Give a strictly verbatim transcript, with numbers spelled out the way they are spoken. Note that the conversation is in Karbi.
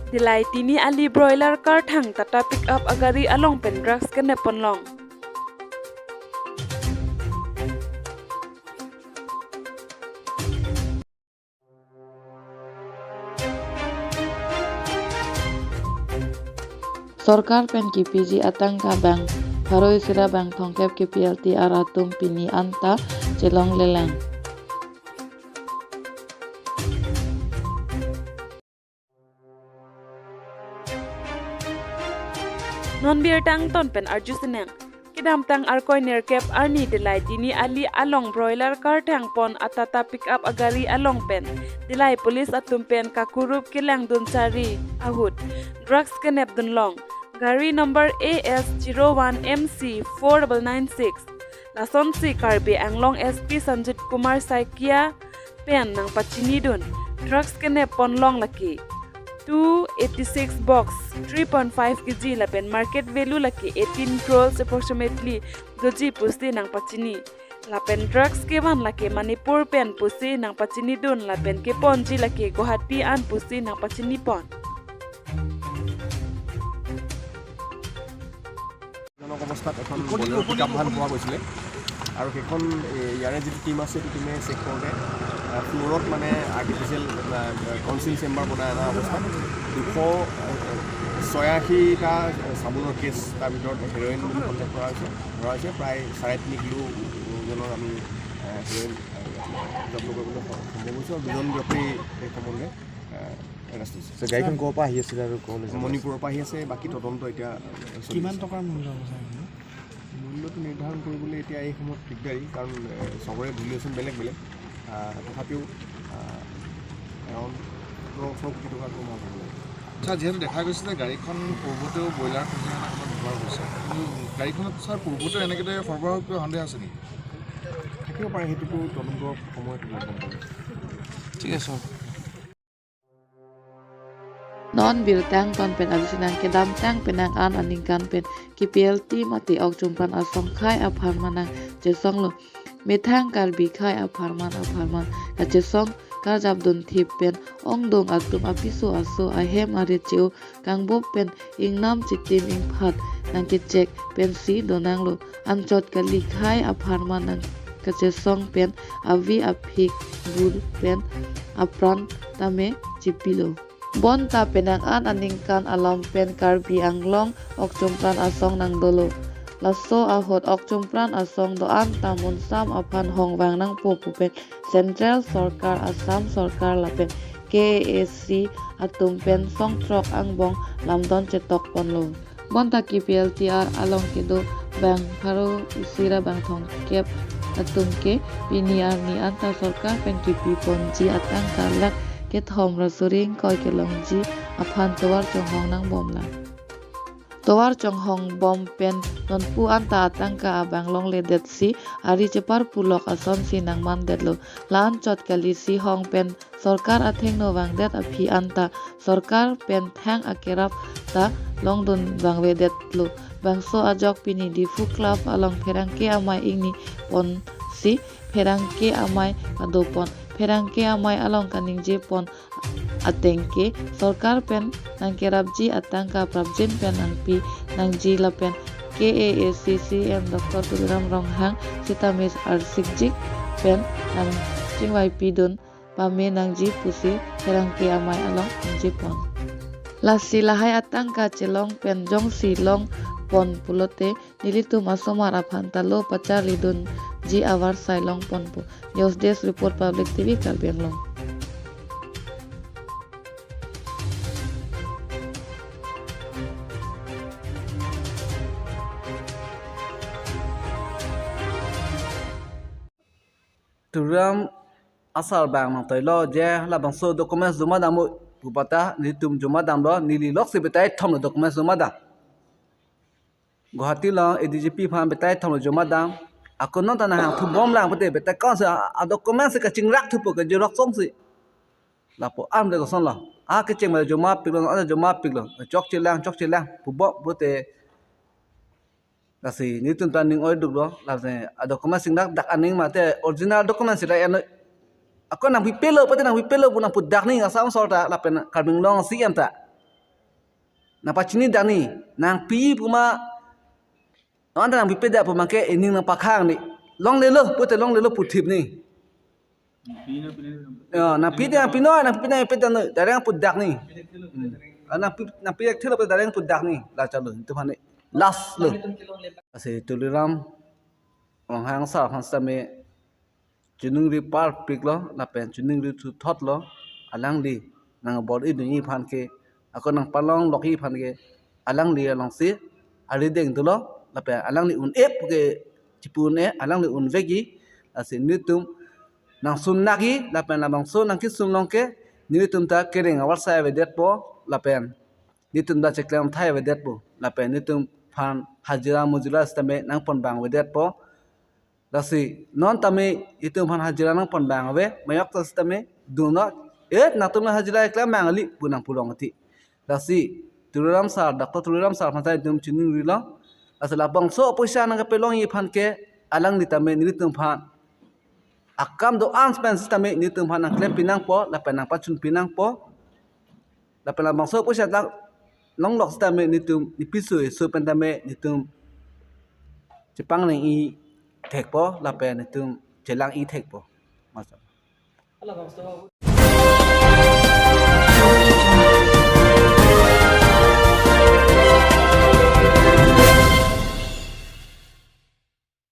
Dillai Tini Ali broiler karthang Tata pickup agari along pen drugs kenep ponlong. Sorkar pen kipiji atangka bang pharo isi ra bang thomkep K P L T R atum pini anta chelonglelang. Non birta angton pen arju sinang. Kedamtang Arkoi nerkep arni Dillai Tini Ali along broiler karthang pon a Tata pickup agari along pen Dillai police atum pen kakurup kelangdun sari ahut drugs kenep dunlong. Gari number A S zero one M C four double nine six. Lasonsi Karbi Anglong S P Sanjit Kumar Saikia pen nangpachinidun, drugs kenep ponlong lake two eighty-six box, three point five K G lapen market value lake eighteen crores approximately doji pusi nangpachini. Lapen drugs kevan lake Manipur pen pusi nangpachinidun lapen keponji lake Guwahati an pusi nangpachinipon. জনক অৱস্থাত এখন বলেৰ' পিকআপ ভান পোৱা গৈছিলে আৰু সেইখন, এ, ইয়াৰে যিটো টিম আছে, সেইটো টিমে চেক কৰোঁতে, আ, ফ্ল'ৰত মানে আৰ্টিফিচিয়েল, আ, কনচিল চেম্বাৰ বনাই অনা অৱস্থাত দুশ ছয়াশীটা চাবোনৰ কেছ, তাৰ ভিতৰত হেৰইন বুলি কণ্টেক্ট কৰা হৈছে, ধৰা হৈছে প্ৰায় চাৰে তিনি কিলো ওজনৰ আমি, আ, হেৰইন, আ, জব্দ কৰিবলৈ স-, সম্ভৱ হৈছে আৰু দুজন ব্যক্তি এই সম্বন্ধে, আ, এৰেষ্ট হৈছে। ছাৰ, গাড়ীখন ক'ৰ পৰা আহি আছিলে আৰু ক'লৈ যাব? মণিপুৰৰ পৰা আহি আছে। বাকী তদন্ত এতিয়া চলি কিমান আছে। টকাৰ মূল্য হ'ব ছাৰ এইখিনি? মূল্যটো নিৰ্ধাৰণ কৰিবলৈ এতিয়া এই সময়ত দিগদাৰী, কাৰণ, এ, চবৰে ভেলুৱেশ্যন বেলেগ বেলেগ। আ, তথাপিও, আ, এৰাউণ্ড সোতৰ ওঠৰ কোটি টকাটো সোমাব লাগে। ছাৰ, যিহেতু দেখা গৈছে যে গাড়ীখন পূৰ্বতেও ব্ৰইলাৰ কঢ়িয়াই অনা সময়ত ব্যৱহাৰ কৰিছে, কিন্তু গাড়ীখনত ছাৰ পূৰ্বতেও এনেকে সৰবৰাহ হোৱা সন্দেহ আছে নেকি? থাকিব পাৰে, সেইটোতো তদন্তৰ সময়ত গম পাব। ঠিক আছে, sir. Non birta angton pen arju sinang. Kedamtang penang an aningkan pen K P L T mate ok Chompran asong khei apharman nangchesonglo. Methang Karbi khei apharman apharman kachesong karjapdun thip pen ongdung atum apiso aso ahem arit che-o kangbup pen ingnam chitim ingphat nangkechek pensi donanglo. Anchot kali khei apharman nangkachesong pen avi aphik bul pen apran tame chipilo. Bonta penang an aningkan alam pen Karbi Anglong ok Chompran asong nangdolo. Laso ahut ok Chompran asong do-an ta munsam aphan hongvang nangpo pu pen Central Sorkar, Assam Sorkar lapen K A A C atum pen songthrok angbong lamdon chetok ponlo. Bonta K P L T R along kedo bang pharo isi ra bang thomkep atum ke pini arni anta sorkar pen kipi ponji atangka lakh kethom ra suri ingkoi kelongji aphan tovar chonghong nangbomlang. Tovar chonghong bom pen nonpu anta atangka abang longledetsi ari chepar pulok asonsi nangmandetlo. La-anchot kali si hong pen sorkar athengno vangdet aphi anta sorkar pen thang akerap ta longdun vangvedetlo. Bangso ajok pini Diphu Club along pherangke amei ingni ponsi pherangke amei kadopon. Pherangke amei along kaningje pon ateng ke sorkar pen nangkerapji atangka prapjin pen nangpi nangji lapen K A A C C M Doctor Tuliram Ronghang sitame arsikjik pen nangchingvaipidun pame nangji pusi pherangke amei along ningje pon. Lasi lahai atangka chelong pen jongsi long pon pulote nelitum asomar aphan ta lo pacharlidunji avarsai long ponpo. News Desk Report, Public T V Karbi Anglong. Tuliram asar bang nangtoilo je labangso documents joma damlo pu pata nelitum joma damlo, neli loksi betai thomlo documents joma dam. Guwahati along A D G P aphan betai thomlo joma dam. Ako non ta nahang thubomlang pute betai konsi a, a documents kachingrak thupo ke xerox songsi. Lapu an de kosonlo. A kecheng ma joma piklo, an joma piklo. Chokchelang, chokchelang pubom pute. Lasi nelitum ta ning oiduklo, lasi a documents singdak dak aning mate original documents sira eno. Ako nangpipelo pute nangpipelo pu nangpudak ning Assam sorkar lapen Karbi Anglong C M ta. nangpachini dani, nangpi pu ma, non ta nangpipe da pu ma ke ining nangpakhang ni. Longlelo pute longlelo puthip ni. Ya, nangpi te nangpi noi, nangpi nangpi da noi, direct pudak ni. Hmm. Ah, nangpi nangpi ek thelo pute direct pudak ni. La chalo, itu mane last lo. Lasi Tuliram Ronghang sir aphan sitame chiningri parpik lo, lapen chiningri thuthot lo, alangli nangbor-i dunji aphan ke, ako nangpalonglokji aphan ke, alangli alongsi arideng dolo, lapen alangli un-e ke, chipu un-e, alangli unvekji, lasi nelitum nangsun nangji, lapen labangso nangkisum along ke, nelitum ta kereng avarsai avedetpo, lapen nelitum ta cheklem thai avedetpo, lapen nelitum aphan hajira mujira sitame nangpon bang avedetpo. Lasi non tame itum aphan hajira nangpon bang ave, mayok ta sitame dunok, et nangtum hajira eklem bang ali pu nangpulong ati. Lasi Tuliram sir, Doctor Tuliram sir aphan ta itum chiningrilo. Lasi labangso poisa nangkepalongji aphan ke, alangli tame nelitum aphan akam do-an pen sitame nelitum aphan nangklem pinangpo, lapen nangpachun pinangpo. Lapen labangso poisa ta longlok sitame nelitum, nepiso eso pen tame nelitum chepangning-i thekpo, lapen nelitum chelang-i thekpo. Masa.